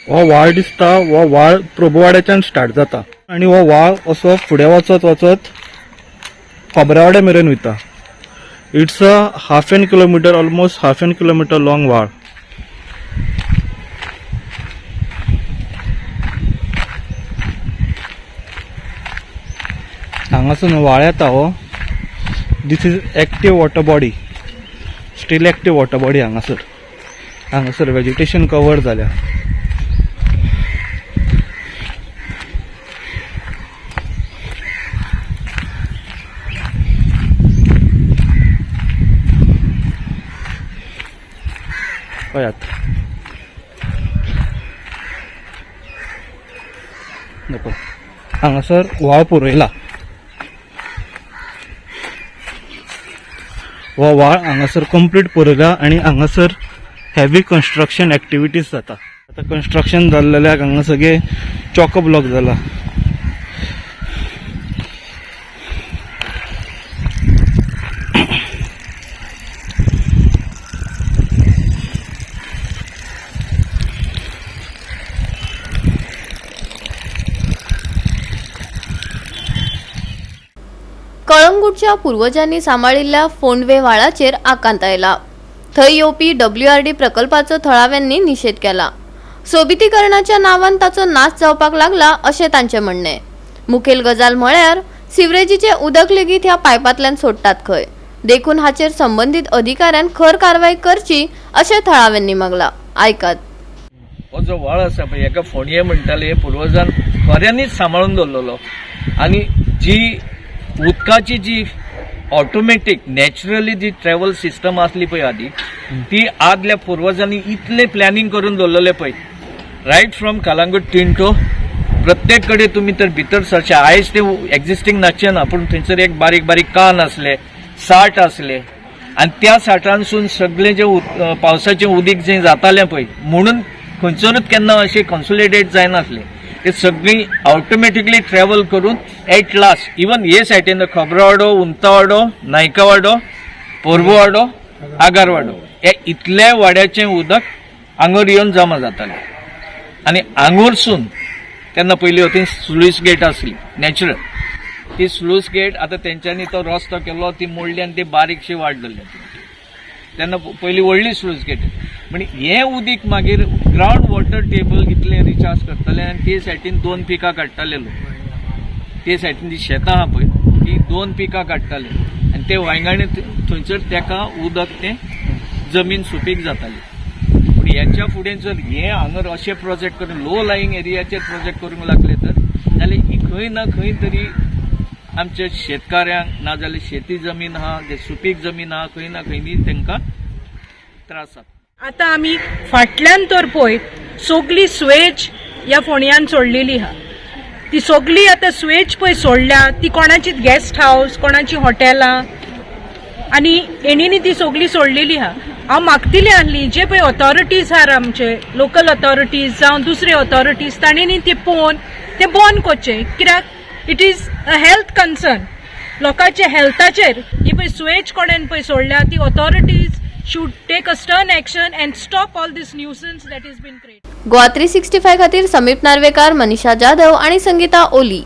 हो व्हाळ दिसता, हो व्हाळ प्रभुवाड्याच्यान स्टार्ट जाता आनी हो व्हाळ असो फुडें वचत वचत खोबऱ्यावाड्या मेरेन वयता. It's a half an kilometre, almost half an kilometre long व्हाळ. हांगासून व्हाळ येता हो. This is active water body, still active water body. हांगासर हांगासर वेजिटेशन कवर जाल्या. पळयात नको, हांगासर व्हाळ पुरयला. हो व्हाळ हांगासर कंप्लीट पुरयला आनी हांगासर हेवी कन्स्ट्रक्शन एक्टिविटीज जाता. आतां कन्स्ट्रक्शन जाल्ल्याक हांगा सगळे चॉक ब्लॉक जाला. कळंगूटच्या पूर्वजांनी सांबाळिल्ल्या फोंडवे व्हाळाचेर आकांत आयला. थंय येवपी डब्ल्यूआरडी प्रकल्पाचो थळाव्यांनी निशेध केला. सोबितीकरणाच्या नांवान ताचो नाश जावपाक लागला अशें तांचें म्हणणें. मुखेल गजाल म्हळ्यार सिवरेजीचें उदक लेगीत ह्या पायपांतल्यान सोडटात खंय. देखून हाचेर संबंदीत अधिकाऱ्यान खर कारवाय करची अशें थळाव्यांनी मागलां. आयकात. हो जो व्हाळ आसा पळय, हेका फोंडये म्हणटाले, हे पुर्वजान खऱ्यांनीच सांबाळून दवरलेलो. आनी जी उदकाची जी ऑटोमॅटीक नॅचरली जी ट्रॅवल सिस्टम आसली पळय आदी, ती आदल्या पुर्वजांनी इतलें प्लॅनिंग करून दवरलेलें पळय, रायट फ्रॉम कलांगूट टिंटो प्रत्येक कडेन तुमी तर भितर सरचे, आयज ते एक्झिस्टींग नासचे ना, पूण थंयसर एक बारीक बारीक कान आसले, साठ आसले आनी त्या साठांसून सगळें जें पावसाचें उदीक जें जातालें पळय, म्हणून खंयसरूच केन्ना अशें कन्सोलिडेट जायनासलें. ते सगळीं ऑटोमॅटिकली ट्रॅवल करून एट लास्ट इवन हे सायडीन खबरावाडो, उंतावाडो, नायकावाडो, पोरबोवाडो, आगारवाडो हे इतल्या वाड्याचें उदक आंगोर येवन जमा जातालें. आनी आंगोरसून तेन्ना पयलीं वतीन स्लूस गेट आसली नॅचरल, ती स्लूस गेट आतां तेंच्यांनी तो रस्तो केलो, ती मोडली आनी ती बारीकशी वाट धरली. तेन्ना पयलीं व्हडली स्लूस गेट. म्हणजे हें उदीक मागीर ग्रावंड वॉटर टेबल इतलें रिचार्ज करतले आनी ते सायडीन दोन पिकां काडटाले लोक. ते सायडीन जी शेतां आहा पळय ती दोन पिकां काडटाले आनी ते वांयगणे थंयसर तेका उदक तें जमीन सुपीक जाताली. पूण हेच्या फुडें जर हे हांगर अशे प्रोजेक्ट करून लो लाईंग एरियाचेर प्रोजेक्ट करूंक लागले तर जाल्यार खंय ना खंय तरी आमच्या शेतकाऱ्यांक नाजाल्यार शेती जमीन आहा, जे सुपीक जमीन आहा, खंय ना खंय न्ही तांकां त्रास जाता. आतां आमी फाटल्यान तर पळय सगली स्वेज ह्या फोंड्यान सोडलेली आहा. ती सगली आतां स्वेज पळय सोडल्या ती कोणाची गेस्ट हावस, कोणाची हॉटेलां आनी हेणींनी ती सगली सोडलेली आहा. हांव मागतली आहली जे पळय ऑथॉरिटीज आहात आमचे लोकल ऑथॉरिटीज जावं दुसरे ऑथॉरिटीज, ताणेंनी ते पळोवन ते बंद करचें, कित्याक it is a health concern. लोकांच्या हेल्थाचेर ही पळय स्वेज कोणेन पळय सोडल्या ती authorities should take a stern action and stop all this nuisance that is been created. Goa 365 खातीर समीप नार्वेकार, मनीषा जाधव आणि संगीता ओली.